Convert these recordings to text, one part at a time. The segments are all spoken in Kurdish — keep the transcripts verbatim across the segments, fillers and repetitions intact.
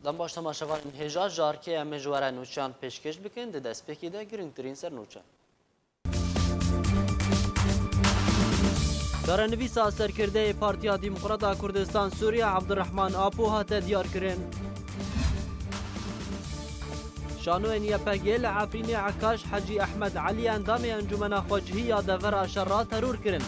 Dem baş temaşevanên hêja, ji arkê em ê ji we re nûçeyan pêşkêş bikin, di destpêkê de girîngtirîn sernûçe. Çarenivîsa serkirdeyê Partiya Demokrata Kurdistan Sûriye Abdurrahman Apo hate diyarkirin. Şanoyên Y P G li Efrînê Ekaş Hecî Ehmed Elî endamê Encûmena Xwecihî ya Devera Şerra teror kirin.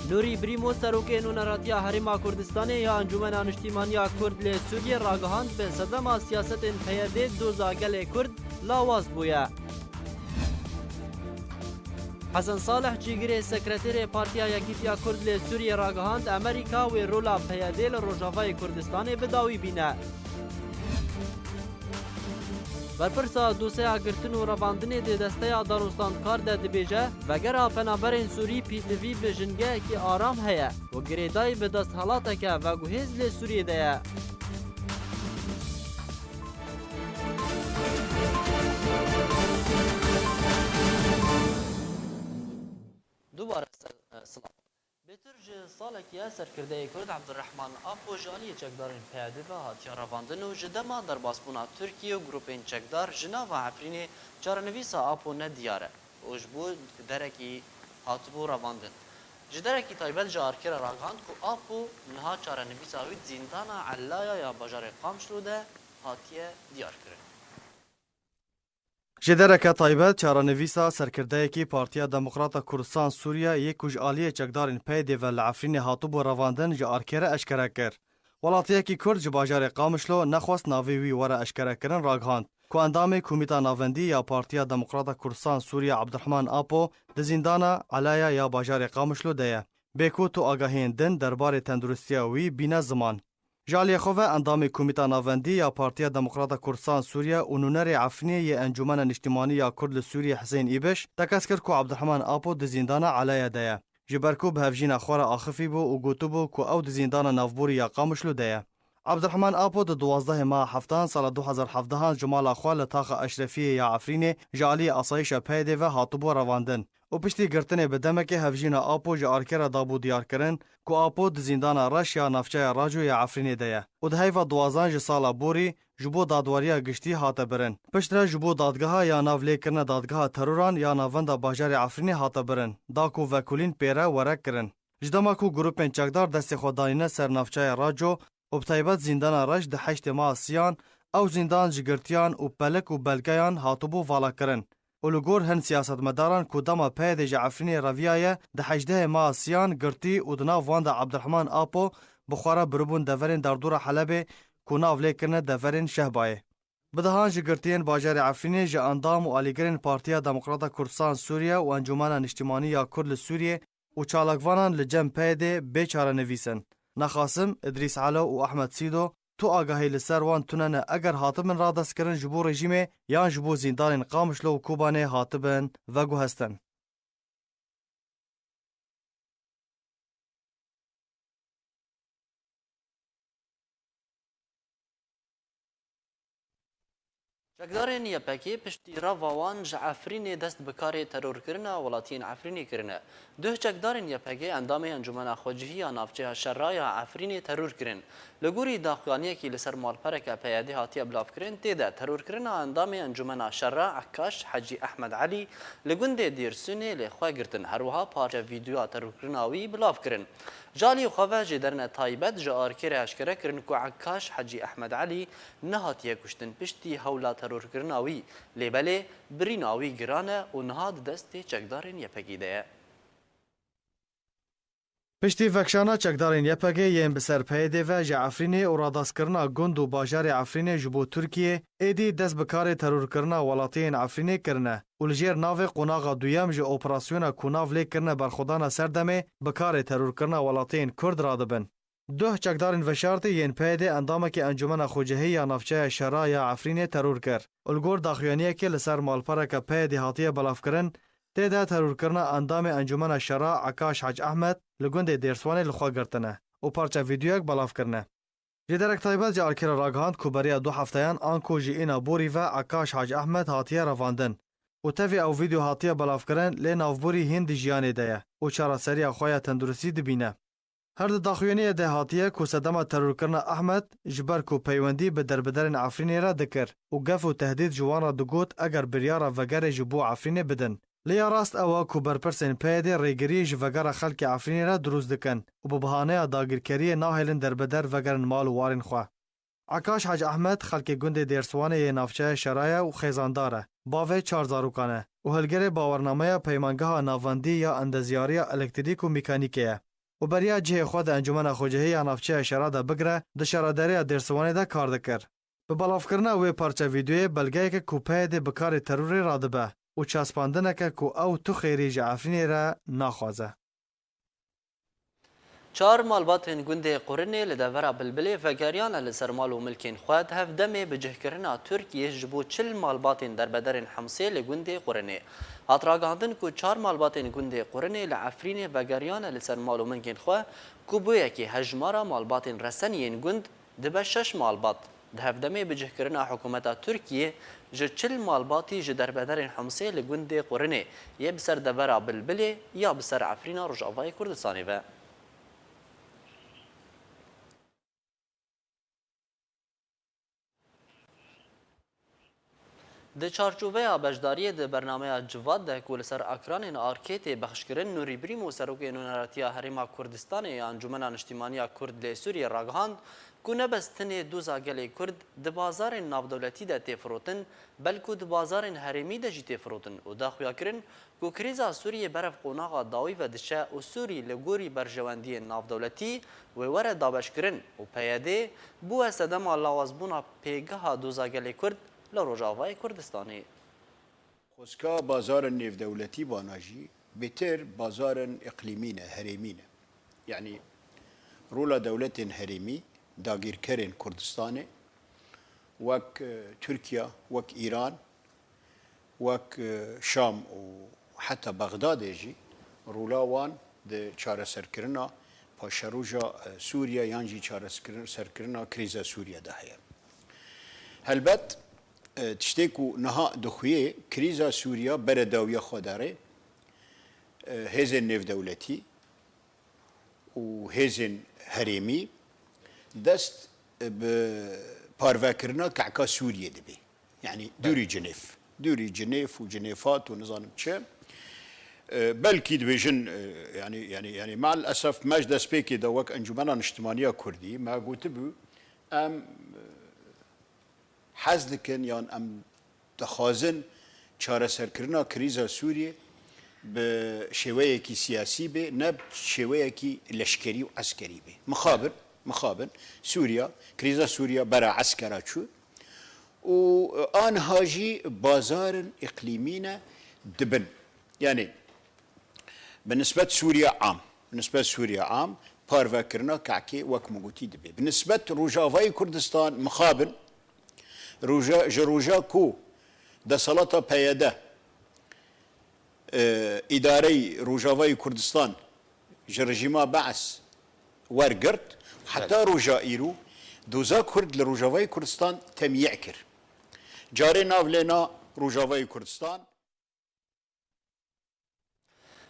Nûrî Brîmo serokê nûneratiya Herêma Kurdistanê ya Encûmena Niştîmaniya Kurd lê Sûriyê ragihand bi sedema siyasetên P Y D doza gelê Kurd lawaz bûye. Hesen Salih cîgirê sekreterê Partiya Yekîtiya Kurd lê Sûriyê ragihand Amerîka wê rola P Y D li Rojavayê Kurdistanê bi dawî bîne. Berpirsa doseya girtin û revandinê di desteya danûstandkar de dibêje, vegera penaberên Sûrî pîtivî bi jingehekî aram heye û girêdayî bi desthilateke veguhêz li Sûriyê de ye. Dubare se-, e, silav. Bêtir ji salekî ye serkirdeyê Kurd Abdurrahman Apo ji aliyê çekdarên P Y D ve hatiye revandin û ji dema derbasbûna Tirkiye û grûpên çekdar ji nava Efrînê çarenivîsa Apo ne diyar e û ji bo derekî hatibû revandin. Ji derekî taybet ji arkê re ragihand ku Apo niha çarenivîsa wî di zîndana Elaya ya bajarê Qamişlo de hatiye diyarkirin. Ji dereke taybet, çarenivîsa serkirdeyekî Partiya Demokrata Kurdistan Sûriye yê ku ji aliyê çekdarên P Y D ve li Efrînê hatibû revandin ji arkê re eşkere kir. Welatiyekî Kurd ji bajarê Qamişlo nexwest navê wî were eşkerekirin ragihand ku endamê Komîta Navendî ya Partiya Demokrata Kurdistan Sûriye Abdurrahman Apo di zîndana Elaya ya bajarê Qamişlo de ye. Bê ku tu agahiyên din derbarê tenduristiya wî bîne ziman. Ji aliyê xwe ve endamê Komîta Navendî ya Partiya Demokrata Kurdistan Sûriye û nûnerê Efrînê yê Encûmena Niştîmanî ya Kurd li Sûriyê Husên Îbiş tekez kir ku Abdurrahman Apo di zîndana Elaya de ye. Ji ber ku bi hevjîna xwe re axifî bû û gotibû ku ew di zîndana navborî ya Qamişlo de ye. Abdurrahman Apo di duwazdehê meha heftan sala du hezar hevdehan ji mala xwe li taxa Eşrefiyê ya Efrînê ji aliyê asayişa P Y D ve hatibû revandin. û piştî girtinê bi demekê hevjîna Apo ji arkê re dabû diyarkirin ku Apo di zîndana reş ya navçeya Raco ya Efrînê de ye û di heyva duwazan ji sala borî ji bo dadweriya giştî hate birin. Piştre ji bo dadgeha ya nav lê kirine dadgeha teroran ya navenda bajarê Efrînê hate birin, da ku vekolîn pê re were kirin. Ji dema ku grûpên çekdar destê xwe danîne ser navçeya Raco, û bi taybet zîndana reş di heştê meha siyan, ew zîndan ji girtiyan û pelik û belgeyan hatibû valakirin û li gor hin siyasetmedaran ku dema P Y D ji Efrînê reviyaye, di hejdehê meha siyan girtî û di nav wan de Abdurrahman Apo bi xwe re biribûn deverên derdora Helebê ku nav lê kirine deverên Şehbayê. Bi dehan ji girtiyên bajarê Efrînê ji endam û alîgirên Partiya Demokrata Kurdistan Sûriye û Encûmena Niştîmanî ya Kurd li Sûriyê û çalakvanan li cem P Y D bê çarenivîs in. Nexasim, Idrîs Elo û Ehmed Sîdo, tu agahî li ser wan tune ne eger hatibin radestkirin ji bo rejîmê yan ji bo zîndanên Qamişlo û Kobanê hatibin veguhestin. Çekdarên Y P G piştî reva wan ji Efrînê dest bi karê terorkirina welatiyên Efrînê kirine. Duh çekdarên Y P G endamê Encûmena Xwecihî ya Navçeya Şerra ya Efrînê teror kirin. Li gorî daxuyaniyekî li ser malpereke P Y D hatiye bilavkirin, tê de terorkirina endamê Encûmena Şerra Ekkaş Hecî Ehmed Elî li gundê Dêrsûnê lê xwe girtin. Her wiha parçe vîdeoya terorkirina wî bilav kirin. Ji alî xwe ve jêderine taybet ji arkê re eşkere kirin ku Ekkaş Hecî Ehmed Elî nehatiye kuştin piştî hewla terorkirina wî, lê belê birîna wî giran e û niha di destê çekdarên Y P G de ye. Piştî vekşana çekdarên Y P G yên bi ser P Y D ve ji Efrînê û radaskirina gund û bajarê Efrînê ji bo Tirkiyê, êdî dest bi karê terorkirina welatiyên Efrînê kirine û li jêr navê qonaxa duyem ji operasyona ku nav lê kirine berxwedana serdemê bi karê terorkirina welatiyên Kurd radibin. Duh çekdarên veşartî yên P Y D endamekî Encûmena Xwecihî ya Navçeya Şera ya Efrînê teror kir û li gor daxuyaniyekê li ser malpereke P Y D hatiye belavkirin, tê de terorkirina endamê Encûmena Şera Ekaş Hac Ehmed li gundê Dêrswanê li xwe girtine û parça vîdeoyek belav kirine. Ji derek taybet ji arkê re ragihand ku beriya du hefteyan anku ji îna borî ve Ekaş Hac Ehmed hatiye revandin û tevî ew vîdeo hatiye belavkirin, lê navborî hîn di jiyanê de ye û çareseriya xwe ya tenduristî dibîne. Her di daxuyaniyê de hatiye ku sedema terorkirina Ehmed ji ber ku peywendî bi derbiderên Efrînê re dikir û gef û tehdîd ji wan re digot eger biryara vegerê ji bo Efrînê bidin. Lê ya rast ew e ku berpirsên P Y D'ê rêgiriyê ji vegera xelkê Efrînê re dirûst dikin û bi bahaneya dagirkeriyê nahêlin derbeder vegerin mal û warên xwe. Ekaş Hec Ehmed xelkê gundê Dêrswanê yê navçeya Şera ye û xêzandar e, bavê çar zarokan e û hilgirê bawernameya Peymangeha Navendî ya Endezyariya Elektrîk û Mîkanîkê ye û beriya cihê xwe di Encûmena Xwecihî ya Navçeya Şera de bigire, di şaredariya Dêrswanê de kar dikir. Bi belavkirina wê parça vîdeoyê belgeyeke ku P Y D bi karê terorê radibe û çaspandineke ku ew tu xêrî ji Efrînê re naxwaze. Çar malbatên gundê Qurinê li devera Bilbilê vegeriyane li ser mal û milkên xwe di hevdemê bicihkirina Tirkiyê ji bo çil malbatên derbederên Himsê li gundê Qurinê. Hat ragihandin ku çar malbatên gundê Qurinê li Efrînê vegeriyane li ser mal û milkên xwe ku bûyekê hejmara malbatên resen yên gund dibe şeş malbat. Di hevdemê bicihkirina hikûmeta Tirkiyê ji çil malbatî ji derbederên Himsê li gundê Qurinê yê bi ser devera Bilbilê ya bi ser Efrîna Rojavayê Kurdistanê ve. Di çarçoveya beşdariyê di bernameya Civat de ku li ser ekranên Arkê tê bexşkirin, Nûrî Brîmo, serokê Nûneratiya Herêma Kurdistanê ya Encûmena Niştîmaniya Kurd lê Sûriyê ragihand ku ne bes tenê doza gelê Kurd di bazarên navdewletî de tê firotin, belku di bazarên herêmî de jî tê firotin û da xuya kirin ku krîza Sûriyê berev qonaxa dawî ve diçe û Sûrî li gorî berjewendiyên navdewletî wê were dabeşkirin û P Y D bûye sedema lawazbûna pêgeha doza gelê Kurd li Rojavayê Kurdistanê. Xwezka bazarên nêvdewletî vana jî bêtir bazarên îqlîmî ne, herêmî ne. Yanî rola dewletên herêmî, dagîrkerên Kurdistanê, wek, e, Tirkiye, wek Îran, wek, e, Şam û heta Bexdadê jî rola wan di çareserkirina paşeroja, e, Sûriye yan jî çareserkirin-, serkirina krîza Sûriye de heye. Helbet, e, tiştê ku niha dixuye krîza Sûriye bere dawiya xwe derê, e, hêzên nêvdewletî, û hêzên herêmî dest bi parvekirina kehka Sûriyê dibe. Yanî dûrî Cinêv. Dûrî Cinêv û Cinêfat û nizanim çi. E, belkî dibêjin, e, yanî, yanî, yanî, me'el esef me ji destpêkê de wek Encûmena Niştimaniya Kurdî me gotibû, em, e, hez dikin yan em dixwazin çareserkirina krîza Sûriyê bi şêweyekî siyasî be, ne bi şêweyekî leşkerî û eskerî be. Mixabin, mixabin Sûriya, krîza Sûriya bera eskera çû û aniha jî bazarên îqlîmî ne dibin. Yanî, bi nisbet Sûriye am, bi nisbet Sûriye am, parvekirina kehkê wek min gotî dibe. Bi nisbet Rojavayê Kurdistan mixabin, roja, ji roja ku desalata P Y D, e, îdareyî Rojavayê Kurdistan ji rejîma Be'es wergirt, heta roja îro doza Kurd li Rojavayê Kurdistan temyî kir. Carê nav lêna Rojavayê Kurdistan.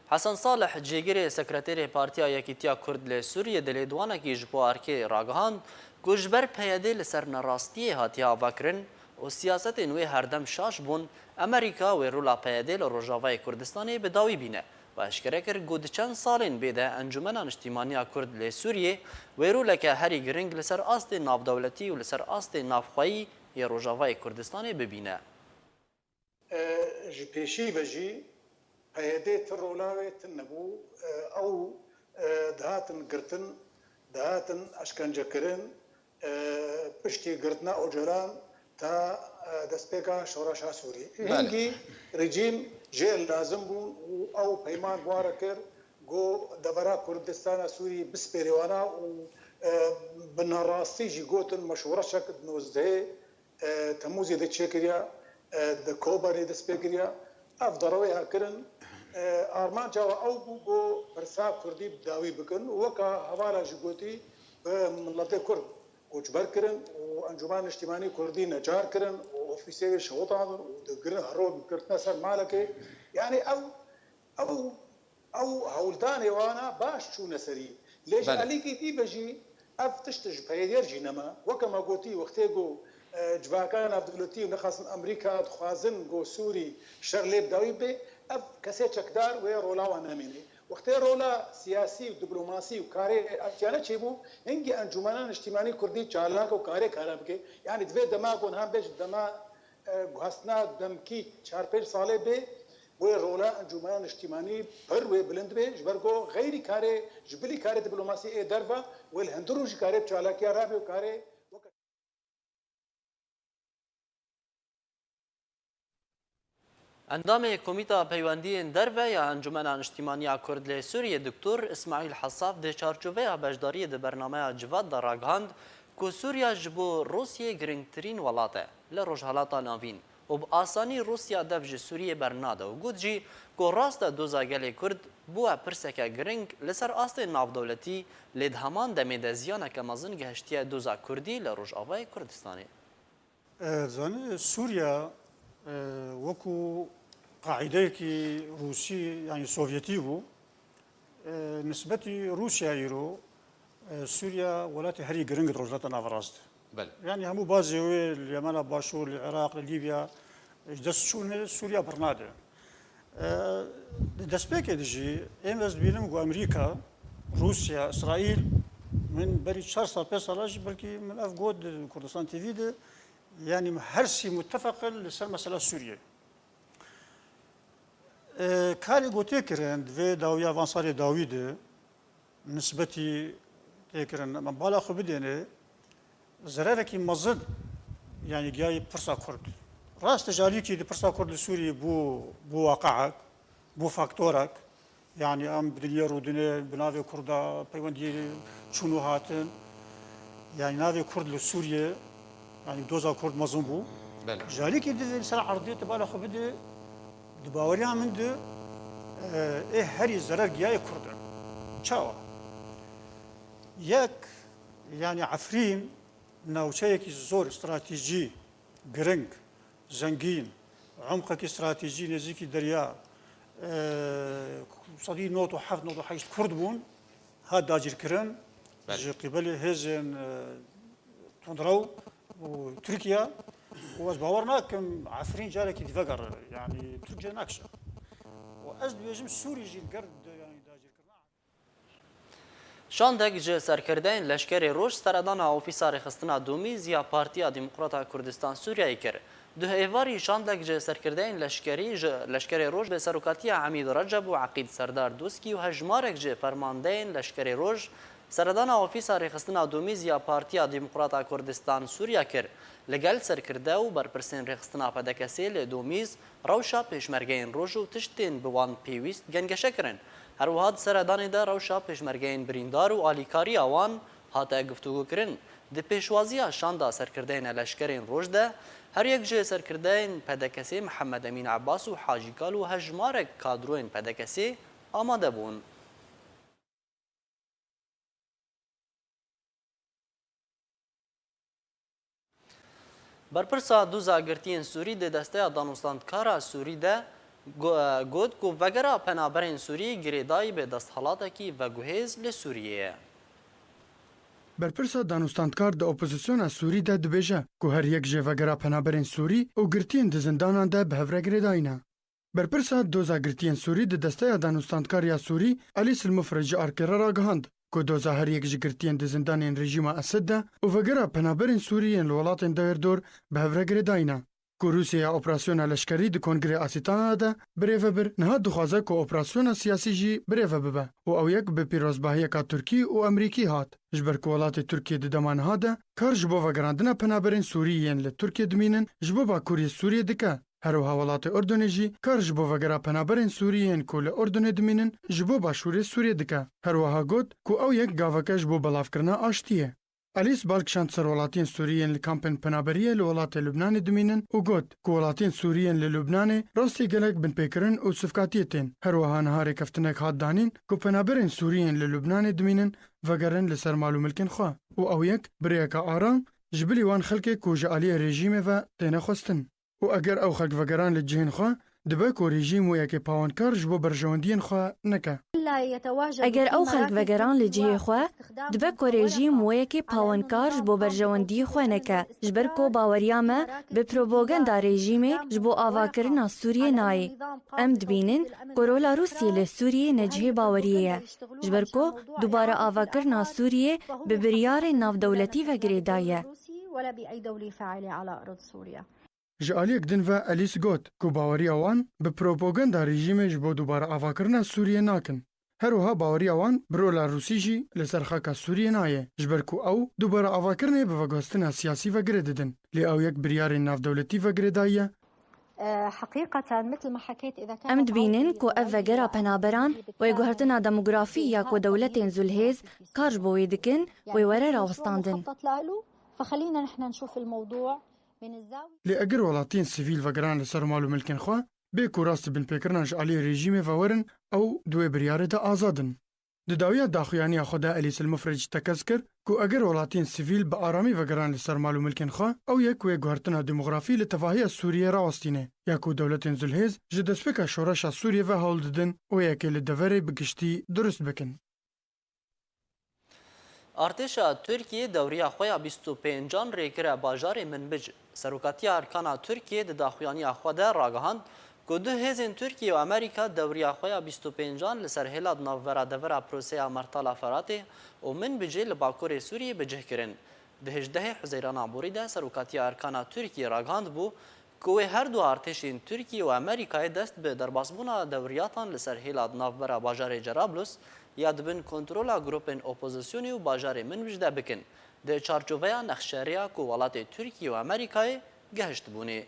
Hesen Salih, cêgirê sekreterê Partiya Yekîtiya Kurd li Sûriyê, di lêdwanekî ji bo Arkê ragihand ku ji ber P Y D li ser nerastiyê hatiye avakirin û siyasetên wê herdem şaş bûn, Amerîka wê rola P Y D li Rojavayê Kurdistanê bi dawî bîne û eşkere kir ku di çend salên bê de Encûmena Niştîmaniya Kurd lê Sûriyê wê roleke herî giring li ser astê navdewletî û li ser astê navxweyî yê Rojavayê Kurdistanê bibîne. E, ji pêşî ve jî P Y D ti rola wê tune bû. E, ew, e, dihatin girtin, dihatin eşkencekirin, e, piştî girtina Ocalan ta, e, destpêka şoreşa Sûrî. Belê. Hingî rejîm jê lazim bûn û ew peyman bi wan re kir, got devera Kurdistana Sûrî bispêrê wana û, e, bi nerastî jî gotin me şoreşek di nozdehê e, Temûzê de çêkiriya, e, di Kobanê dest pê kiriya. Ev derewêya kirin, e, armanca we ew bû ku pirsa Kurdî bi dawî bikin û weka hevala jî gotî, bi miletê Kurd koçber kirin û Encûmen Niştîmanî Kurdî necar kirin û ofîsê wê şewitandin û digirin hero girtine ser malekê. Yanî ew, ew Ew hewldanê wana baş çûne serî. Lê ji Belê. alîkî dî ve jî ev tişt ji peyêdêr jî nema. Weke me gotî, wextê ku, e, civaka navdewletî û nexasim Amerîka dixwazin ku Sûrî şer lê bi dawî bê, ev kesê çekdar wê rola wan nemînê. Wextê rola siyasî û diplomasî û karê ev tiyane çêbû, hingî Encûmena Niştîmanî Kurdî çalak û karê kara bike. Yanî divê dema ku niha bê ji dema, e, guhastina demkî çar pênc salê bê, wê rola Encûmena Niştîmanî pir wê bilind bê, ji ber ku xeyrî karê, ji bilî karê diplomasî ê derve, wê li hundir rû jî karê bi çalakiya rabê û karê weke Endamê Komîta Peywendiyên Derve ya Encûmena Niştîmaniya Kurd lê Sûriyê Doktor Îsmaîl Hesaf di çarçoveya beşdariyê di bernameya Civat de ragihand ku Sûriya ji bo Rûsyê giringtirîn welat e li Rojhelata Navîn û bi asanî Rûsya dev ji Sûriyê bernade û got jî ku rast e doza gelê Kurd bûye pirseke giring li ser astên navdewletî, lê di heman demê de ziyaneke mezin gihiştiye doza Kurdî li Rojavayê Kurdistanê. E, zanî, Sûriye, e, wekû qaîdeyekî Rûsî, yanî Sovyetî bû. E, nisbetî Rûsya îro, e, Sûriye welatê herî giring di Rojhilata Naverast. Belê. Yanî hemû bazê wê li Yemena Başûr, li Iraq, li Lîbya, ji dest çûne, Sûriye birnade. E, di destpêkê de jî êm ez dibînim ku Amerîka, Rûsya, Îsraîl, min berî çar sal, pênc sala jî belkî min ev got di Kurdistan T V de, yanî her sî muttefeqin li ser mesela Sûriyê. E, karê ku tê kirin di vê dawiya van salê dawî de, nisbetî tê kirin, em bala xwe bidêne, zererekî mezin, yanî giyayî pirsa Kurd. Rast e, ji alîkî di pirsa Kurd li Sûriyê bû, bû waqeek, bû faktorek, yanî em bi dinya rûdine, bi navê Kurda peywendiyê çûn û hatin, yanî navê Kurd li Sûriyê, yanî doza Kurd mezin bû. Belê. Ji alîkî di ser erdê tu bala xwe bidê, di baweriya min de, e, ê herî zerer giyayê Kurd in. Çawa? Yek, yanî Efrîn navçeyekî zor stratejî, giring, zengîn, umqekî stratejî nêzîkî derya, e, sedî nod û heft nod û heşt Kurd bûn, hat dagirkirin Belê. ji qîbelê hêzên, e, tundrew û Tirkiye û ez bawer nakim Efrîn carekî dî vegere, yanî Tirkiye nakişe. Û ez dibêjim Sûrî jî ger de, yanî dagirkirina. Şandek ji serkirdeyên Leşkerê Roj seredana Ofîsa Rêxistina Domîz ya Partiya Demokrata Kurdistan Sûriyeyê kir. Duh êvarî şandek ji serkirdeyên leşkerî ji Leşkerê Roj bi serokatiya Emîd Receb û Eqîd Serdar Doskî û hejmarek ji fermandeyên Leşkerê Roj seredana Ofîsa Rêxistina Domîz ya Partiya Demokrata Kurdistan Sûriye kir. Li gel serkirde û berpirsên rêxistina P D K S'ê li Domîz rewşa pêşmergeyên roj û tiştên bi wan pêwîst gengeşe kirin. Her wiha di seredanê de rewşa pêşmergeyên birîndar û alîkariya wan hate guftûgokirin. Di pêşwaziya şanda serkirdeyên leşkerên roj de her yek ji serkirdeyên P D K S'ê Mihemed Emîn Ebas û Hacî Kal û hejmarek kadroyên P D K S'ê amade bûn. Berpirsa Doza Girtiyên Sûrî di Desteya Danûstandkara Sûrî de go-, got ku vegera penaberên Sûrî girêdayî bi desthelatekî veguhêz li Sûriyê ye. Berpirsa danûstandkar di opozisyona Sûrî de dibêje ku her yek ji vegera penaberên Sûrî û girtiyên di zindanan de bi hev re girêdayî ne. Berpirsa Doza Girtiyên Sûrî di Desteya Danûstandkar ya Sûrî, Elî Silmufre ji Arkê re ragihand ku doza her yek ji girtiyên di zindanên rejîma Esed de û vegera penaberên Sûrî yên li welatên dewêrdor bi hev re girêdayî ne. Ku Rûsya ya operasyona leşkerî di Kongrê Asîtana de birêve bir, niha dixwaze ku operasyona siyasî jî birêve bibe û ew yek bi pîrozbahiyeka Tirkî û Amerîkî hat, ji ber ku welatê Tirkiyê di dema niha de kar ji bo vegerandina penaberên Sûrî yên li Tirkiyê dimînin ji bo Bakurê Sûriyê dike. Her wiha welatê Urdunê jî kar ji bo vegera penaberên Sûrî yên ku li Urdunê dimînin ji bo Başûrê Sûriyê dike. Her wiha got ku ew yek gaveke ji bo belavkirina aştiyê. Elîs bal kişand ser welatiyên Sûrî yên li kampên penaberiyê li welatê Lubnanê dimînin û got ku welatiyên Sûrî yên li Lubnanê rastî gelek binpêkirin û sivkatiyê tên. Her wiha niha rêkeftinek hat danîn ku penaberên Sûrî yên li Lubnanê dimînin vegerin li ser mal û milkên xwe û ew yek bi rêyeke aram ji bilî wan xelkê ku ji aliyê rejîmê ve têne xwestin. Û eger ew xelk vegeran li cihên xwe, dibe ku rejîm wê yekê pawankar ji bo berjewendiyên xwe neke. Eger ew xelk vegeran li cihê xwe, dibe ku rejîm wê yekê pawenkar ji bo berjewendiyê xwe neke, ji ber ku baweriya me bi propaganda rejîmê ji bo avakirina Sûriyê nayê. Em dibînin ku rola Rûsiyê li Sûriyê ne cihê baweriyê ye, ji ber ku dubare avakirina Sûriyê bi biryarên navdewletî ve girêdayî ye. Ji aliyek din ve Elîs got ku baweriya wan bi propaganda rejîmê ji bo dubare avakirina Sûriyê nakin. Her wiha baweriya wan bi rola Rûsî jî li ser xaka Sûriyê nayê, ji ber ku ew dubare avakirinê bi veguhestina siyasî ve girê didin. Lê ew yek biryarên navdewletî ve girêdayî ye. Em dibînin ku ev vegera penaberan wê guhertina demografî ya ku dewletên zulhêz kar ji bo wê dikin, wê were rawestandin. Lê eger welatiyên sivîl vegeran li ser mal û milkên xwe, bê ku rast binpêkirina ji aliyê rejîmê ve werin, ew di wê biryarê de azad in. Di dawiya daxuyaniya xwe de Elîs El Mufric tekez kir ku eger welatiyên sivîl bi aramî vegeran li ser mal û milkên xwe, ew yek wê guhertina demografî li tevahiya Sûriyê rawestîne, ya ku dewletên zulhêz ji destpêka şoreşa Sûriyê ve hewl didin wê yekê li deverê bi giştî durust bikin. Artêşa Tirkiyê dewriya xwe ya bîst û pêncan rê kire bajarê Minbic. Serokatiya Erkana Tirkiyê di daxuyaniya xwe de ragihand ku du hêzên Tirkiye û Amerîka dewriya xwe ya bîst û pêncan li ser hêla di navbera devera proseya Mertala Feratê û Minbicê li bakurê Sûriyê bi cih kirin. Di hejdehê Huzeyrana borî de Serokatiya Erkana Tirkiyê ragihand bû, ku wê her du artêşên Tirkiyê û Amerîkayê dest bi derbasbûna dewriyatan li ser hêla di navbera bajarê Cerablus ya di bin kontrola grûpên opozisyonê û bajarê Minbij de bikin, di çarçoveya nexşerêya ku welatê Tirkiyê û Amerîkayê gehiştibûnê.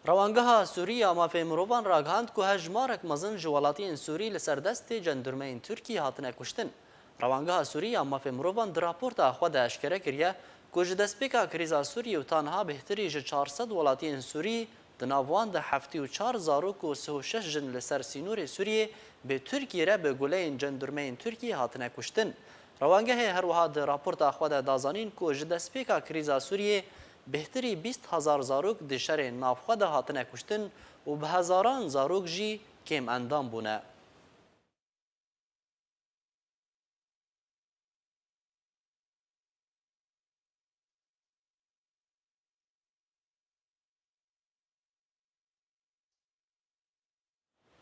Rewangeha Sûrî ya Mafê Mirovan ragihand ku hejmarek mezin ji welatiyên Sûrî li ser destê cendurmeyên Tirkî hatine kuştin. Rewangeha Sûrî ya Mafê Mirovan di raporta xwe de eşkere kiriye ku ji destpêka krîza Sûriyê û ta niha bêhtirî ji çar sed welatiyên Sûrî, di nav wan de heftê û çar zarok û sih û şeş jin li ser sînorê Sûriyê bi Tirkiyê re bi guleyên cendurmeyên Tirkiyê hatine kuştin. Rewangehê her wiha di raporta xwe de da zanîn ku ji destpêka krîza Sûriyê bêhtirî bîst hezar zarok di şerên navxwe de hatine kuştin û bi hezaran zarok jî kêmendam bûne.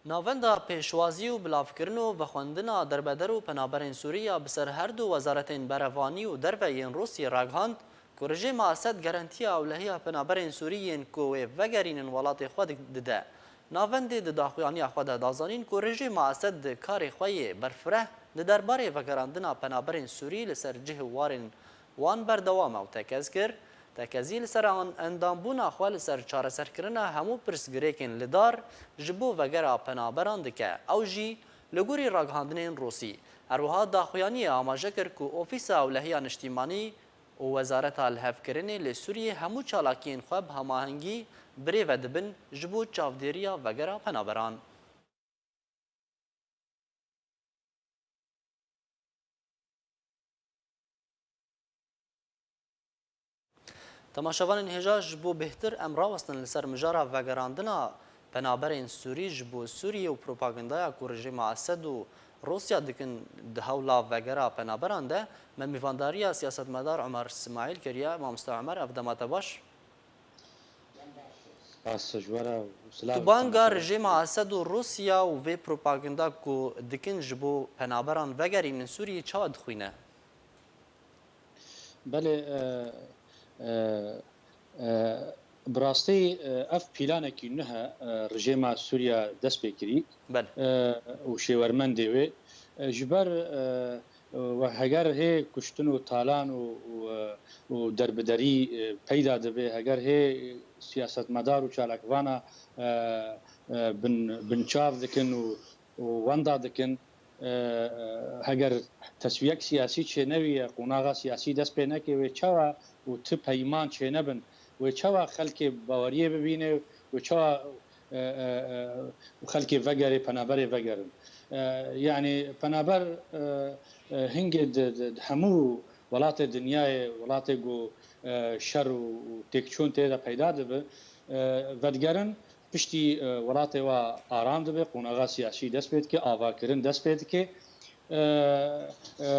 Navenda Pêşwazî û Bilavkirin û Vexwendina Derbeder û Penaberên Sûrî ya bi ser her du wezaretên berevanî û derve yên Rûsiyê ragihand ku rejîma Esed garantiya ewlehiya penaberên Sûrî yên ku wê vegerînin welatê xwe di-, dide. Navendê di daxuyaniya xwe de da zanîn ku rejîma Esed di karê xwe yê berfireh di derbarê vegerandina penaberên Sûrî li ser cih û warên wan berdewam e û tekez kir, tekezî li ser an-, endambûna xwe li ser çareserkirina hemû pirsgirêkên li dar ji bo vegera penaberan dike, ew jî li gorî ragihandinên Rûsî. Her wiha daxuyaniyê amaje kir ku Ofîsa Ewlehiya Niştîmanî û Wezareta Lihevkirinê li Sûriyê hemû çalakiyên xwe bi hemahengî birêve dibin ji bo çavdêriya vegera penaberan. Temaşevanên hêja, ji bo bêhtir em rawestin li ser mijara vegerandina penaberên Sûrî ji bo Sûriyê û propagandaya ku rejîma Esed û Rûsya dikin di hewla vegera penaberan de, me mîvandariya siyasetmedar Omer Simaîl kiriye. Mamoste Omer, ev dema te baş. Spas ji we re û silav Tu banga rejîma Esed û Rûsya û vê propaganda ku dikin ji bo penaberan vegerînin Sûriyê çawa dixwîne? Belê, e, e, e, bi rastî, e, ev pîlanekî nû he, e, rejîma Sûriya dest pê kirî, Belê. e, û şêwermendê wê. E, ji ber, e, we heger hê kuştin û talan û, û, e, û derbiderî, e, peyda dibe, heger hê siyasetmedar û çalakvana, e, e, bin, binçav dikin û, û wenda dikin, e, e, heger teswiyek siyasî çênebiye, qonaxa siyasî dest pê neke, wê çawa û ti peyman çênebin, wê çawa xelkê baweriyê bibîne, wê çawa, e, e, e, xelkê vegerê, penaberê vegerin. E, yanî penaber, e, e, hingê di, di, di hemû welatê dinyayê, welatê ku, e, şer û, û têkçûn tê de peyda dibe. E, vedigerin piştî, e, welatê wa aram dibe, qonaxa siyasî dest pê dike, avakirin dest pê dike. E, e,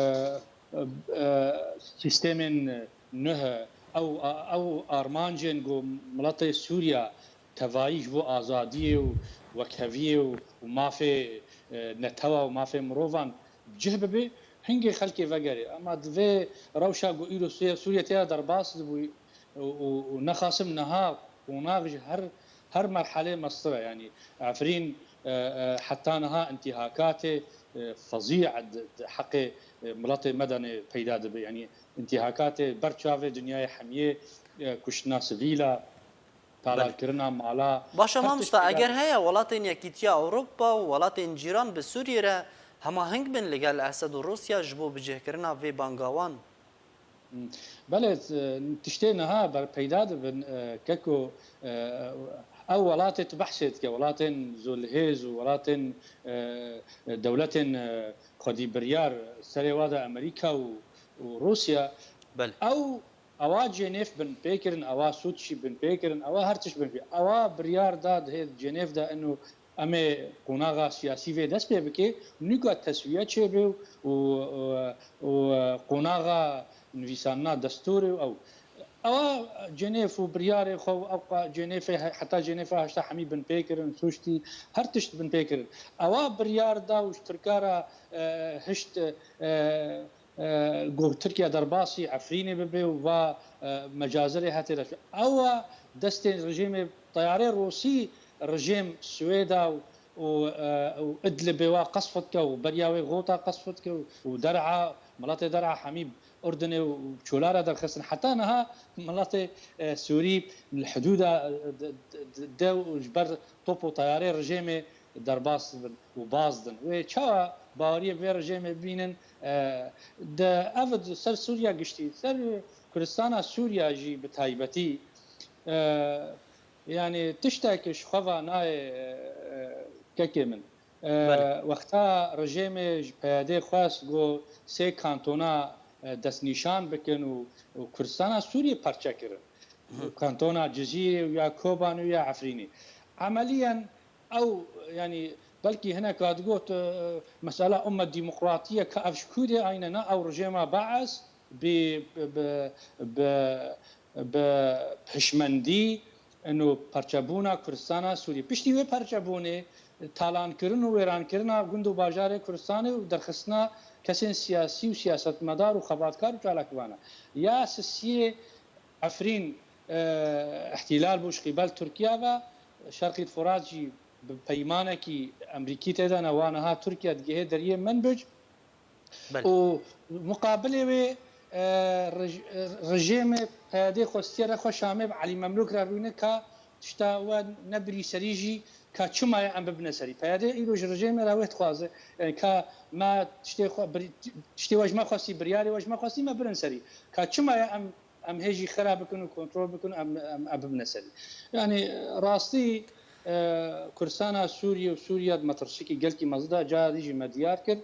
e, sîstemên nuh, ew, ew armancên ku miletê Sûriya tevayî ji bo azadiyê û wekheviyê û, û mafê, e, netewa û mafê mirovan bi cih bibe, hingê xelkê vegerê. Ema di vê rewşa ku îro Sûriye, Sûriye tê ya derbas dibû û, û, û nexasim niha qonax ji her, her merhelê mestir e. Yanî Efrîn, e, e, heta niha intîhakatê, e, fezî di, di heqê, e, miletê Medenê peyda dibe. Yanî intîhakatê ber çavê dinyayê hemiyê, e, kuştina sivîla, talarkirina mala. Baş e mamosta, eger heye welatên Yekîtiya Ewropa û welatên cîran bi Sûriyê re hemaheng bin li gel Esed û Rûsya ji bo bicihkirina vê banga wan? Hmm. Belê, e, tiştê niha ber peyda dibin, e, keko, e, ew welatê tu behsê dike, welatên zolhêz û welatên, e, dewletên, e, xwedî biryar, serê wa de Amerîka û, û Rûsya, belê, ew, ewa Cenêv bin pê kirin, ewa Sûçî bin pê kirin, ewa her tişt bin pê. Ewa biryar da dihê Cenêv de ino em ê qonaxa siyasî vê dest pê bike, nûka teswiye çêbe û, û, û qonaxa nivîsanina destûrê û ew. Ewa Cenêv û biryarê xwe û ew qa-, Cenêvê he-, heta Cenêva heşta hemî bin pê kirin, sûçtî, her tişt bin pê kirin. Ewa biryar da û ji Tirka re, e, hişt, e, e, ku Tirkiye derbasî Efrînê bibe û va, e, mecazirê hetê de. Ewa destên rejîmê teyarê Rûsî rejîm Swêda û, û, e, û Idlibê wa qesf dike û beriya wê Xota qesf dike û, û Der'a, miletê Der'a hemî Urdunê û Çola re derxistin. Heta niha miletê, e, Sûrî li hidûda, e, de, de, de, de û ji ber top û teyarê rejîmê derbas bin û baz din. Wê çawa baweriyê bi vê rejêmê bibînin? E, di ev di ser Sûriya giştî, ser Kurdistana Sûriya jî bi taybetî, e, yanî tiştek ji xwe va nayê, e, kekê min. E, belê, wexta rejêmê ji P Y D'ê xwest ku sê kantona, e, destnîşan bikin û, û Kurdistana Sûriyê parçe kirin. Hı. Kantona Cizîrê û ya Kobanê û ya Efrînê. Emeliyen ew, yanî belkî hinek hadigot, e, mesela umme demokratiye ka ev ji ku dê ayne ne ew rejêma Baes bi, bi, bi, bi, bi hişmendî ino parçebûna Kurdistana Sûrî. Piştî wê parçebûnê talankirin û wêrankirina gund û bajarê Kurdistanê û derxistina kesên siyasî û siyasetmedar û xebatkar û çalakvana. Ya sisiyê Efrîn, e, îhtîlal bû ji qîbel Tirkiye ve, Şerqî Furat jî bi peymanekî Emerîkî tê de ne, wa niha Tirkiye digihê deriyê Menbic. Belê. Û muqabilê wê, e, rej-, e, rejêmê P Y D'ê xwestiye re xwe Şamê bi Elî Memlûk re rûne ka tişta we nebirî serî jî ka çima ye em bibine serî. P Y D îro ji rejêmê re wê dixwaze, e, ka me tiştê xwe birî-, tiştê we ji me xwestî, biryarê we ji me xwestî, me birin serî. Ka çima ye em, em hê jî xera bikin û kontrol bikin, em, em, em bibine serî. Yanî rastî, e, Kurdistana Sûriyê û Sûriya di metirsîkî gelkî mezin de cara dî jî me diyar kir.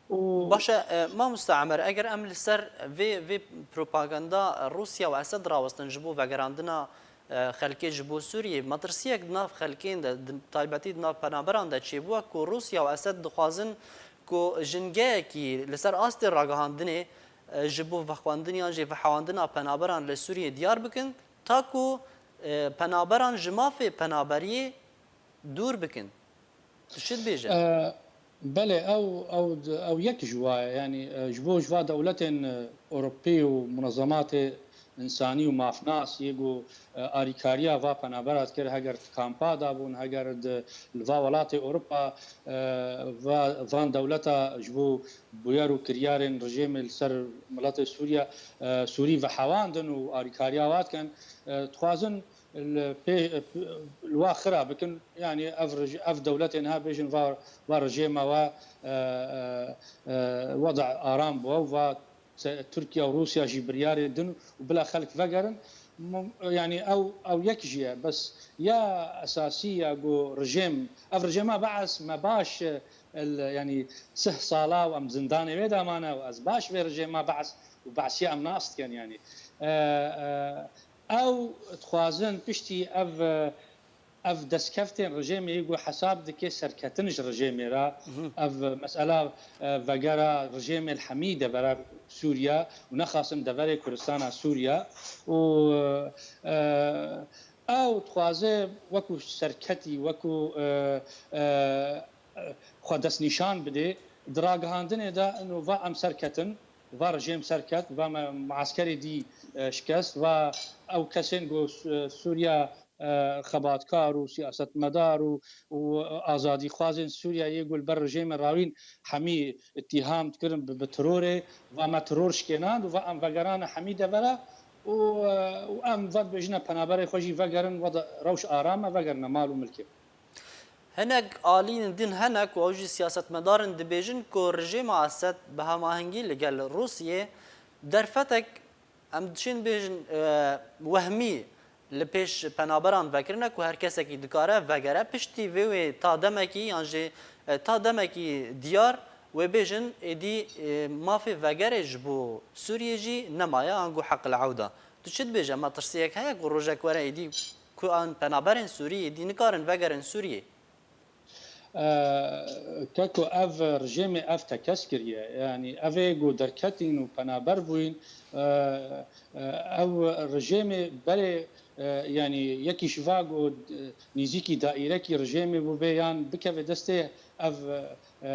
Û baş e, e, mamosta Emer, eger em li ser vê, vê propaganda Rûsya û Esed rawestin ji bo vegerandina, e, xelkê ji bo Sûriyê, metirsiyek di nav xelkên de, di taybetî di nav penaberan de çêbûye ku Rûsya û Esed dixwazin ku jingeyekî li ser astê ragihandinê, e, ji bo vexwendin yan jî vehewandina penaberan li Sûriyê diyar bikin, ta ku, e, penaberan ji mafê penaberiyê dûr bikin. Tu çi dibêje? E, belê, ew, ew, ew yek ji wa ye. Yanî, e, ji bo ji va dewletên, e, Ewropî û munezematê însanî û mafnas yê ku, e, alîkariya va penabera dikir, heger di kampa de bûn, heger di, li va welatê Ewropa, e, va, van dewleta ji bo bûyer û kiryarên rejêmê li ser miletê Sûriya, e, Sûrî vehewandin û alîkariya wa dikin, e, dixwazin li pê, li wa xira bikin, yanî ev rij-, ev dewletê niha bêjin va, va rejêma we, e, e, e, weda aram bû, ew va se-, Tirkiye û Rûsya jî biryarê din û bila xelk vegerin. Mum-, yanî ew, ew yek jî ye, bes ya esasî ya ku rejêm, ev rejêma Bees me baş, e, el, yanî sih sala û em zindanê wê de mane û ez baş vê rejêma Bees û Beesiya em nas dikin, yanî. E, e, ew dixwazin piştî ev, e, ev destkeftên rejêmê yê ku hesab dike serketin ji rejêmê re, ev mesela, e, vegera rejêmê li hemî devera Sûriye û nexasim deverê Kurdistana Sûriye û, e, ew dixwaze wekû serketî, wekû, e, e, xwe destnîşan bidê. Di ragihandinê de ino va em serketin, va rejêm serket, va me muaskerê dî, e, şikest, va ew kesên ku Sû-, Sûriya, e, xebatkar û siyasetmedar û, û azadîxwazên Sûriya yê ku li ber rejêmê rawîn hemî îttiham dikirin bi, bi terorê, va me teror şikênand û va em vegerane hemî devera û, e, û em ve dibêjine penaberê xwe jî vegerin, ve de rewş aram e, vegerine mal û milkê. Hinek aliyên din hene ku ew jî siyasetmedarin dibêjin ku rejêma Esed bi hemahengî li gel Rûsiyê derfetek, em dişên bêjin, e, wehmî li pêş penaberan vekirine ku her kesekî dikare vegere. Piştî vê wê ta demekî yan jî, e, ta demekî diyar wê bêjin êdî, e, mafê vegerê ji bo Sûriyê jî nemaye, ango heq el-ewda. Tu çi dibêje? Metirsiyek heye ku rojek were êdî ku an penaberên Sûrî êdî nikarin vegerin Sûriyê? E, keko ev rejêmê ev tekez kiriye. Yanî ev ê ku derketîn û penaber bûyîn, e, e, ew rejêmê berê, e, yanî yekî ji va ku, e, nîzîkî daîrekî rejêmê bûbê yan bikeve destê ev, e,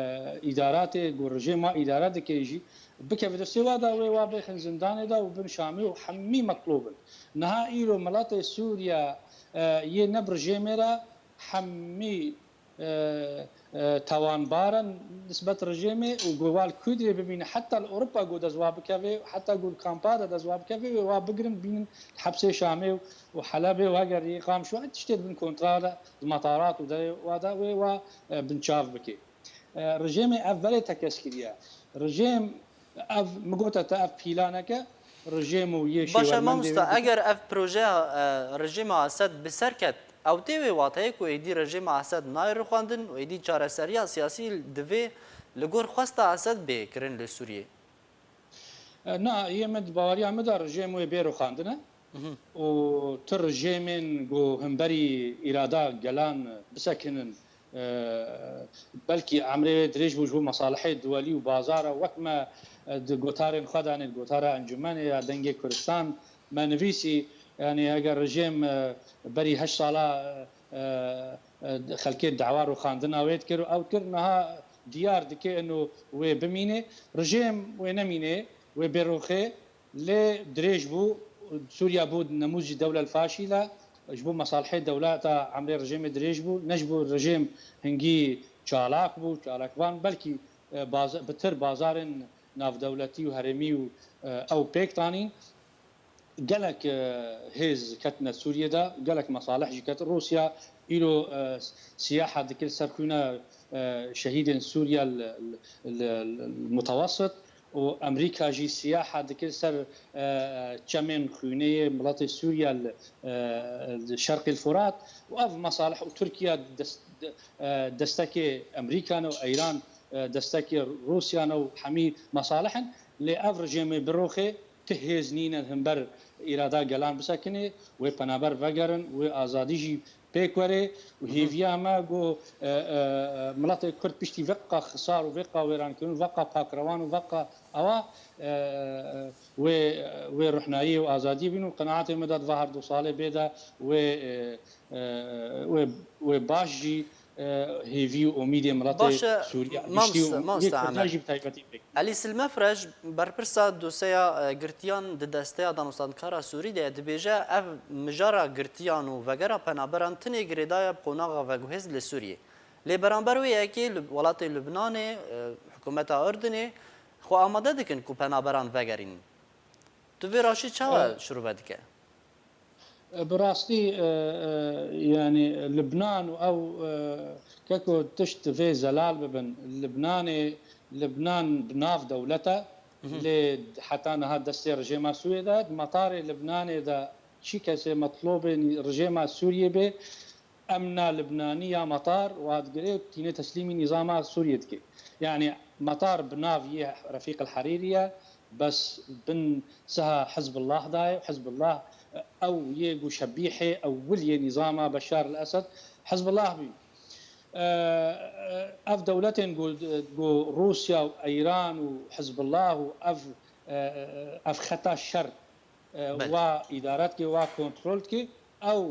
îdaratê ku rejêma îdare dike jî bikeve destê wa da wê wa bêxin zindanê de û bin şamê û hemî metlob in. Niha îro miletê Sûriye, e, yê ne bi rejêmê re hemî, e, e, tawanbar in nisbet rejêmê û ku wa li Kudrê bimîne, heta li Ewropa ku dest wa bikeve, heta ku li kampa de dest wa bikeve, wê wa bigirin, bînin hepsê Şamê û Helebê û heger yê Qamşo, tiştê di bin kontra de, di metarat û derê wa de wê wa, e, binçav bike. E, rejêmê ev verê tekez kiriye. Rejêm ev, min gote te, ev pîlaneke rejêm û yê Baş e şêwermendê mamosta, wê dike. Eger ev projeya, e, rejêma Esed bi ser ket, ew tê wê wateyê ku êdî rejêma Esed nayê rixwendin û êdî çareseriya siyasî divê li gor xwesta Esed bê kirin li Sûriyê? E, na, yê min di baweriya min de rejêm wê bê rixwendine. Mhm. Û tu rejêmên ku himberî îrada gelan bisekinin, e, belkî emrê wê dirêj bû ji bo mesalihê duwelî û bazara, wek me, e, di gotarên xwe de, yanî di gotara Encûmenê ya Dengê Kurdistan me nivîsî, yanî eger rejêm, e, berî heşt sala, e, e, xelkê dawa rûxandina wê dikir û ew dikir, niha diyar dike ino wê bimîne. Rejêm wê nemîne, wê bêroxê, lê dirêj bû. Sûriya bû nemûzî dewlel faşîle, ji bo mesalihê dewleta emrê rejêmê dirêj bû, ne ji bo rejêm hingî çalak bû, çalakvan, belkî, e, baza-, bi tir bazarên navdewletî û herêmî û, e, ew pêk tanîn. Gelek, e, hêz ketine Sûriyê de, gelek mesalih jî ket. Rûsya îro, e, siyaha dikir ser xwîna, e, şehîdên Sûriya li, li, li, li Mutewessit û Amerîka jî siyaha dikir ser, e, çemên xwînê yê miletê Sûriya li, e, li Şerqî Furat û ev mesalih û Tirkiye dest-, de-, e, destekê Amerîka ne û Eyran, e, destekê Rûsya ne û hemî mesalih in. Lê ev rejêmê biroxê, ti hêz nîne himber îrada gelan bisekinê, wê penaber vegerin, wê azadî jî pêk were û hêviya me ku, e, e, e, miletê Kurd piştî veqa xisar û veqa wêrankirin û veqa pakrewan û veqa ewa, e, e, wê, wê ruhnayî û azadiyê bîn û qenaetê me de di va her du salê bê de wê, e, e, wê, wê baş jî, e, hêvî û umîdê miletê Sûriye giştî û yê Kurda jî bi taybetî pêk. Elî Silmefreş, berpirsa doseya, e, girtiyan di desteya danûstandkara Sûrî de ye, dibêje, ev mijara girtiyan û vegera penaberan tinê girêdayî bi qonaxa veguhêz li Sûriyê. Lê beramber wê yekê li welatê Lubnanê, e, hikûmeta Urdunê xwe amade dikin ku penaberan vegerînin. Tu vê raşî çawa E, şirove dike? E, bi rastî, e, e, yanî Libnan û ew, e, keko tişt vê zelal bibin. Libnanê, Libnan bi nav dewlet e, Mhm. lê heta niha destê rejêma Sûriyê de. Di metarê Libnanê de çi kesê metlobê rejêma Sûriyê bê, emna Libnanî ya metar wa digire û tîne teslîmî nîzama Sûriyê dike. Yanî metar bi nav yê Refîq el Herîrî ye, bes bin siha Hizbullah dayê. Hizbullah, e, ew yê ku şebîhê ewil yê nîzama Beşar el Esed Hizbullah bî. E, ev dewletên ku, ku Rûsya û Eyran û Hizbullah û ev, e, ev xeta şer, e, Belê. wa îdare dike, wa kontrol dike, ew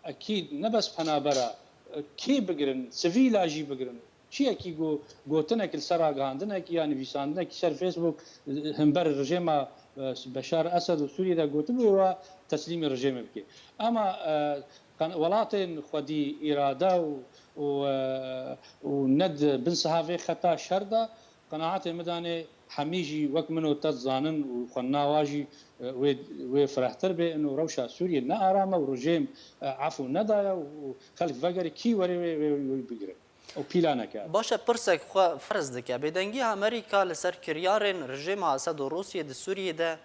ekîd ne bes penabera, e, kî bigirin, sivîla jî bigirin. Çiyekî ku gotinek li ser ragihandinekî ya nivîsandinekî ser Facebook, e, himber rejêma, e, Beşar Esed û Sûriyê de gotibû, wa teslîmê rejêmê bike. Ama, e, qen-, welatên xwedî îrade û, û, e, û ne di bin siha vê xeta şer de, qenaetê min danê hemî jî wek min û te dizanin û xwendina wa jî, e, wê, wê firehtir bê. Ino rewşa Sûriyê ne aram e û rejêm, e, efû nedaye û, û xelk vegerê kî were wê, wê, wê bigire û pîla neke. Baş e, pirsek xwe ferz dike. Bêdengî Amerîka li ser kiryarên rejêma Esed û Rûsiyê di Sûriyê de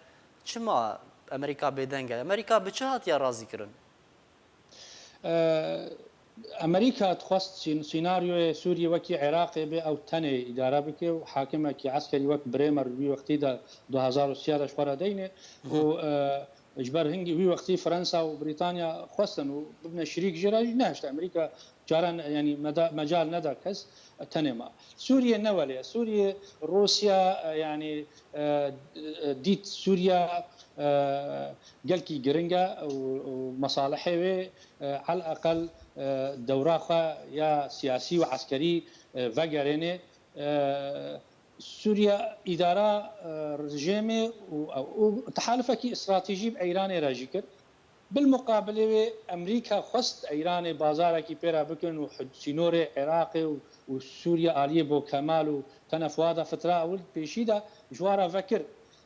çima Amerîka bêdeng e? Amerîka bi çi hatiye razîkirin? E, Amerîka dixwest sîn-, sînaryoyê Sûriyê wekî Iraqê bê, ew tenê îdare bike û hakimekî eskerî wek Bremer wî wextî de du hezar û sê de ji xwe re deyne û, e, ji ber hingî wî wextî Fransa û Brîtanya xwestin û bibine şirîk jê re, jî nehişte. Amerîka caran, yanî meda-, mecal neda kes, tenê ma. Sûriye ne welê ye. Sûriye, Rûsya, e, yanî, e, e, dît Sûriya, e, gelkî giring e û, û mesalihê wê, e, eleqel, e, dewra xwe ya siyasî û eskerî, e, vegerêne. E, Sûriye îdara, e, rejêmê û, û tehalifekî stratejî bi Eyranê re jî kir. Bilmuqabilê wê Amerîka xwest Eyranê bazarekî pê re bikin û hud-, sînorê Iraqê û, û Sûriye aliyê Bo Kemal û tenef wa de fitra ewil pêşî de ji wa re vekir.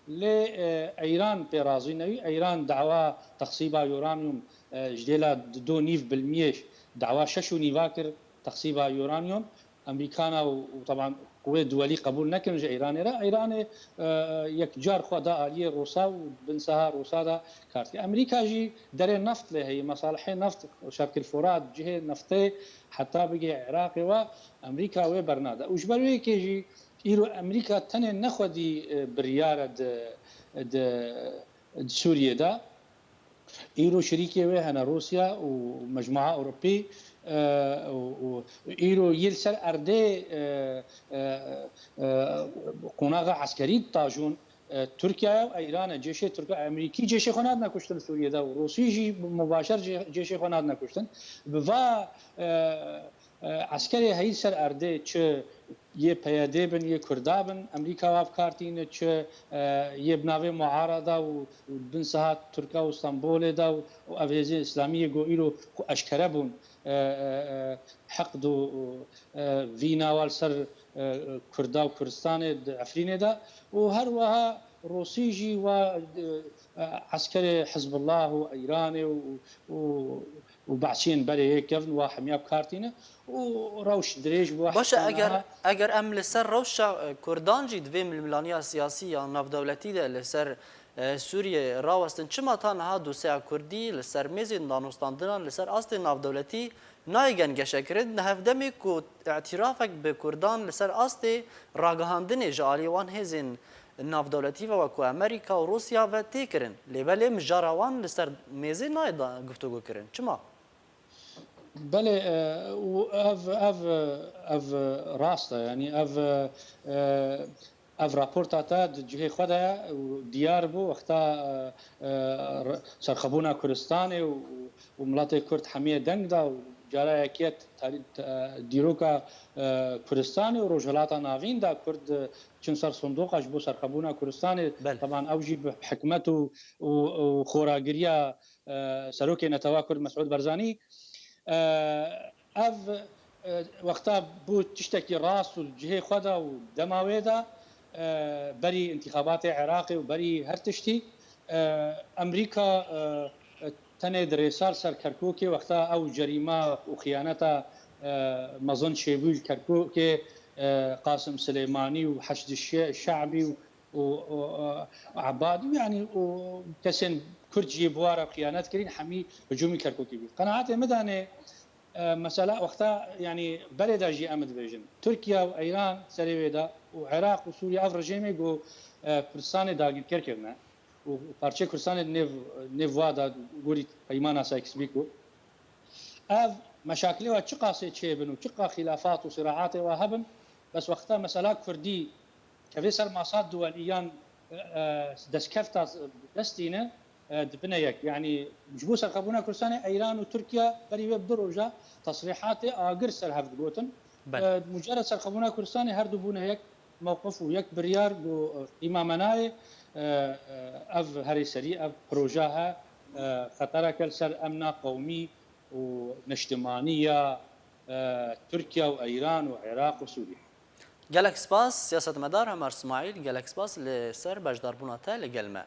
Lê, e, Eyran pê razî nebî. Eyran dawa texsîba uranyum, e, ji dêla du nîv bilmiyê dawa şeş û nîva kir texsîba uranyum. Amerîkana û, û teban quwê duwelî qebûl nekirin ji Îranê re. Îranê, e, yek car xwe da aliyê Rûsa û bin siha Rûsa de kar dike. Amerîka jî derê neft lê heye, mesalihê neft, Şerqil Furat, cihê neftê heta bigê Iraqê we, Amerîka wê bernade. Û ji ber wê yekê jî îro Amerîka tenê ne xwedî, e, biryar e di, di, di Sûriyê de. Îro şirîkê wê hene Rûsya û Mecmua Ewropî, e, û, û îro yê li ser erdê, e, e, e, qonaxa eskerî ditajûn, e, Tirkiye û Îran e. Cêşê Tirk, Amerîkî cêşê xwe nadine kuştin Sûriyê de û Rûsî jî mubaşer cê-, cêşê xwe nadine kuştin. Bi va, e, e, eskerê heyî ser erdê, çi yê P Y D bin, yê Kurda bin, Amerîka wa bi kar tîne, çi, e, yê bi navê muarada û, û bin siha Tirka û Stenbolê de û, û ev hêzên îslamî yê ku îro ku eşkere bûn, e, e, e, heqd û, û, e, vîna wa li ser, e, Kurda û Kurdistanê di Efrînê de û her wiha Rûsî jî wa, e, e, eskerê Hizbullah û Îranê û, û, û Be'siyên berê yê kevn wa hemiya bi kar tîne û rewş dirêj bû. Baş e, heta eger, niha eger em li ser rewşa, e, Kurdan jî di vê milmilaniya siyasî ya navdewletî de li ser, e, Sûriyê rawestin, çima ta niha dosyeya Kurdî li ser mêzên danûstandinan li ser astê navdewletî nayê gengeşekirin? Di hevdemê ku îtirafek bi Kurdan li ser astê ragihandinê ji alî wan hêzên navdewletî ve wek ku Amerîka û Rûsya ve tê kirin. Lê belê mijara wan li ser mêzê nayê da guftûgo kirin. Çima? Belê, e, û ev, ev, ev rast e. Yanî ev, e, ev raporta te di cihê xwe de ye û diyar bû. Wexta, e, e, re-, serxwebûna Kurdistanê û, û miletê Kurd hemiyê deng da û cara yekê tarî-, te-, dîroka, e, Kurdistanê û Rojhilata Navîn da Kurd, e, çin ser sindoqa ji bo serxwebûna Kurdistanê. Belê. Teban ew jî bi hikmet û, û, û xoragiriya, e, Serokê Netewa Kurd Mesûd Barzanî. E, ev, e, wexta bû tiştekî rast û cihê xwe de û dema wê de, e, berî întîxabatê Iraqê û berî her tiştî, e, Amerîka, e, e, tenê dirêsa li ser Kerkûkê, wexta ew cerîma û xiyaneta, e, mezin çêbû li Kerkûkê, e, Qasim Silêmanî û Heşd Şe-, Şe'bî û û, û, û Ebadî, yanî û kesên Kurd jî bi wa re xiyanet kirîn, hemî hicûmî Kerkûkî bû. Qenaetê min danê, e, mesela wexta, yanî berê de jî em dibêjin, Tirkiye û Îran serê wê de û Iraq û Sûriye ev rejîmê ku, e, Kurdistanê dagirker kirine û parçeyê Kurdistanê nêv, nêv wa da gorî peymana Sykes-Picot. Ev meşakilê wa çiqasê çêbin û çiqa xîlafat û siraatê wa hebin, bes wexta mesela Kurdî kevê ser masa duwelî yan, e, e, destkefta destîne, e, dibine yek. Yanî ji bo serxebûna Kurdistanê Eyran û Tirkiye berî wê bi du roja tesrîhatê agir ser hev digotin. Belê. E, mucerred serxebûna Kurdistanê her du bûne yek mewqif û yek biryar ku, e, qîma me nayê, e, e, ev herê serî, ev proje he, e, xetereke li ser emna qewmî û niştimanî ya, e, Tirkiye û Eyran û Iraq û Sûriye. Gelek spas, siyasetmedar Hemer Smaîl, gelek spas li ser beşdarbûna te li gel me.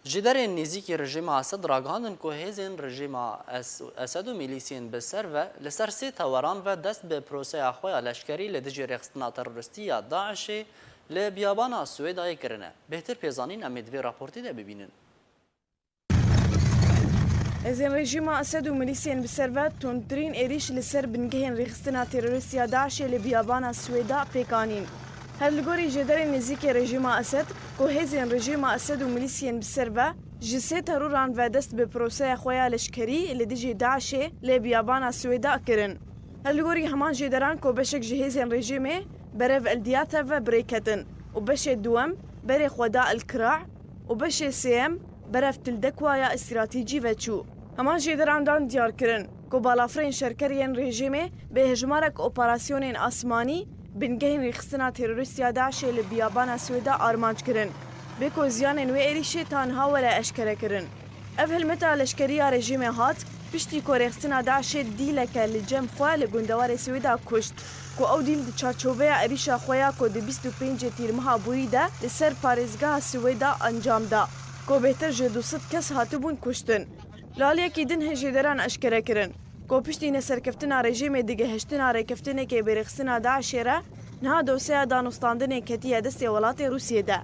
Ji derên nêzîkî rejîma Esed ragihandin ku hêzên rejîma Es-, Esed û milîsiyên bi ser ve li ser sê teweran ve dest bi proseya xwe ya leşkerî li dijî rêxistina teroristî ya DAIŞê li biyabana Swêdayê kirine. Bêhtir pê zanîn em ê di vê raportê de bibînin. Hêzên rejîma Esed û milîsiyên bi ser ve tundtirîn êrîş li ser bingehên rêxistina terorîst ya DAIŞê li biyabana Swêda pêk anîn. Her li gorî jêderên nêzîkê rejîma Esed, ku hêzên rejîma Esed û milîsiyên bi ser ve ji sê teroran ve dest bi proseya xwe ya leşkerî li dijî DAIŞê li biyabana Swêda kirin. Her li gorî heman jêderan ku beşek ji hêzên rejîmê berev Eldiyatev ve bi rê ketin û beşê duwem berê xwe da Elkira û beşê sêyem berev Tildekwa ya estratejî ve çû. Heman jêderan dan diyar kirin ku balafirên şerker yên rejîmê bi hejmarek operasyonên asmanî bingehên rêxistina terorîst ya DAIŞê li biyabana Swêda armanc kirin. Bê ku ziyanên wê êrîşê ta niha were eşkerekirin. Ev hilmeta leşkerî ya rejîmê hat, piştî ku rêxistina DAIŞê dîleke li cem xwe li gundewarê Swêda kuşt, ku ew dîl di çarçoveya êrîşa xwe ya ku di bîst û pêncê Tîrmeha borî de li ser parêzgeha Swêda encam da, ku bêhtir ji du sed kes hatibûn kuştin. Li aliyekî din hin jêderan eşkere kirin, ku piştî neserkeftina rejîmê di gihiştina rêkeftinekê bi rêxistina DAIŞê re, niha dosyeya danûstandinê ketiye destê welatê Rûsiyê de.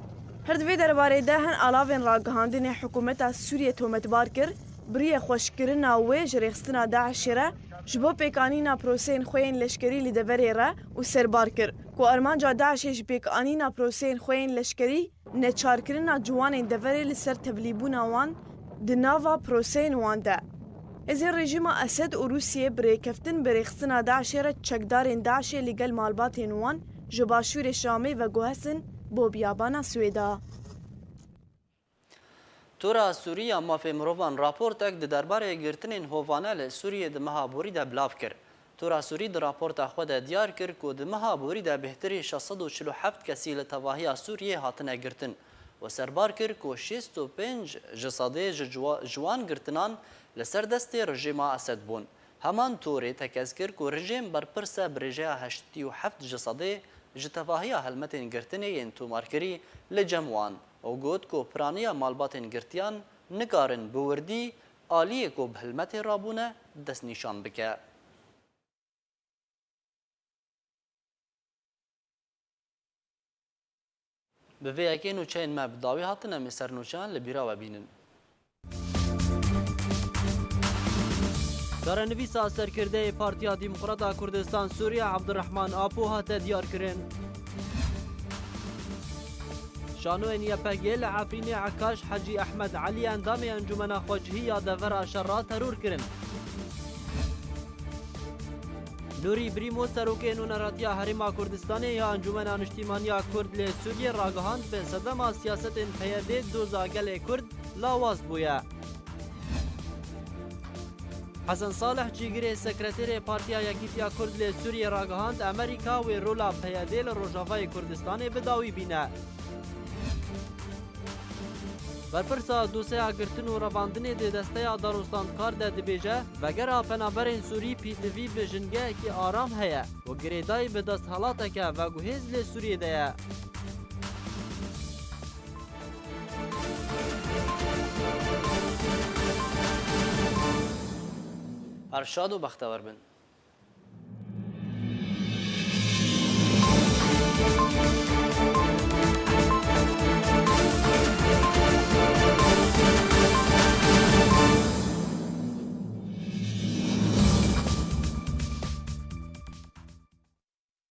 Her di vê derbarê de hin alavên ragihandinê hikûmeta Sûriyê tometbar kir, bi riyê xweşkirina wê ji rêxistina DAIŞê re ji bo pêkanîna proseyên xwe yên leşkerî li deverê re û serbar kir ku armanca DAIŞê ji pêkanîna proseyên xwe yên leşkerî neçarkirina ciwanên deverê li ser tevlîbûna wan di nava proseyên wan de. Hêzên rejîma Esed û Rûsiyê bi rêkeftin bi rêxistina DAIŞê re çekdarên DAIŞê li gel malbatên wan ji başûrê Şamê veguhestin bo biyabana Swêda. Tora Sûrî ya Mafê Mirovan raportek di derbarê girtinên hovane li Sûriyê di meha borî de bilav kir. Tora Sûrî di raporta xwe de diyar kir ku di meha borî de bêhtirî şeş sed û çil û heft kesî li tevahiya Sûriyê hatine girtin û serbar kir ku şêst û pênc ji sedê ji ciwa-, ji wan girtinan li ser destê rejîma Esed bûn. Heman torê tekez kir ku rejîm berpirs e bi rêjeya heştî û heft ji sedê ji tevahiya helmetên girtinê yên tomarkirî li cem wan û got ku piraniya malbatên girtiyan nikarin bi wirdî aliyê ku bi helmetê rabûne destnîşan bike. Bi vê yekê nûçeyên me bi dawî hatin, em ê ser nûçeyan li bîra we bînin. Çarenivîsa serkirdeyê Partiya Demokrat a Kurdistan Sûriye Abdurrahman Apo hate diyarkirin. Şanoyên Y P G li Efrînê Ekaş Hecî Ehmed Elî endamê Encûmena Xwecihî ya Devera Şera teror kirin. Nûrî Brîmo serokê nûneratiya Herêma Kurdistanê ya Encûmena Niştîmaniya Kurd li Sûriyê ragihand bi sedema siyasetên P Y D doza gelê Kurd lawaz bûye. Hesen Salih cîgirê sekreterê Partiya Yekîtiya Kurd li Sûriyê ragihand Amerîka wê rola P Y D li Rojavayê Kurdistanê bi dawî bîne. Berpirsa doseya girtin û revandinê di desteya danûstandkar de dibêje, vegera penaberên Sûrî pîtivî bi jingehekî aram heye û girêdayî bi desthilateke veguhêz li Sûriyê de ye. Her şad û bextewer bin.